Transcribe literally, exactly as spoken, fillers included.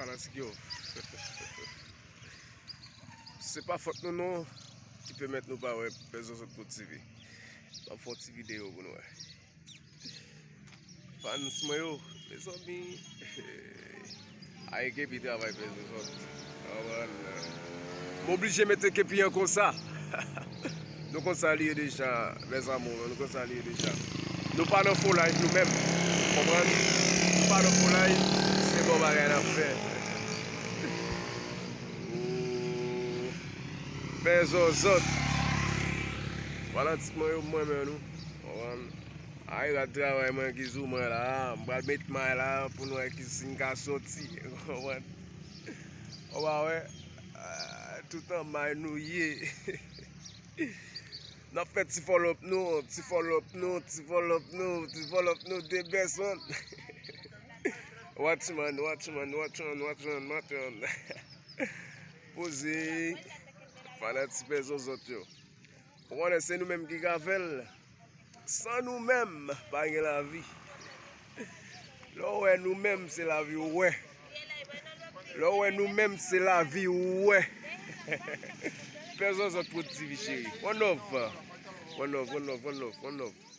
Fanatik yo. Se pa fòt nou non ki pèmèt nou pa wè Pè Zozòt Prod TV. M ap fè yon ti videyo pou nou wè. Fans mwen yo, mezanmi. Ay, kepi travay Pè Zozòt. Konprann? M oblije mete kepi an konsa. Nou konn sa li ye deja, mes amours, nou konn sa li ye deja. Nou pa nan fo live nou menm. Konprann? Nou pa nan fo live, se bon bagay n ap fè. Ooh. Pè Zozòt. Fanatik mwen yo, mwen menm nou. Konprann? Ay, rad travay mwen ki sou mwen la. M pral met may la pou nou wè ki si n ka soti. Konprann? Ou pa wè? Ah, tout an may nou ye. N ap fè ti follow up nou, ti follow up nou, ti follow up nou, ti follow up nou, the best one. Watchman, watchman, watchman, watchman, watchman. Poze. Fanatik Pè Zozòt yo. Ou konnen se nou menm ki ka fè l. San nou menm, pa gen lavi. Lè w wè nou menm, se lavi w wè. Lè w wè nou menm, se lavi w wè. Pè Zozòt Prod TV cheri. One love. One love, one love, one love, one love.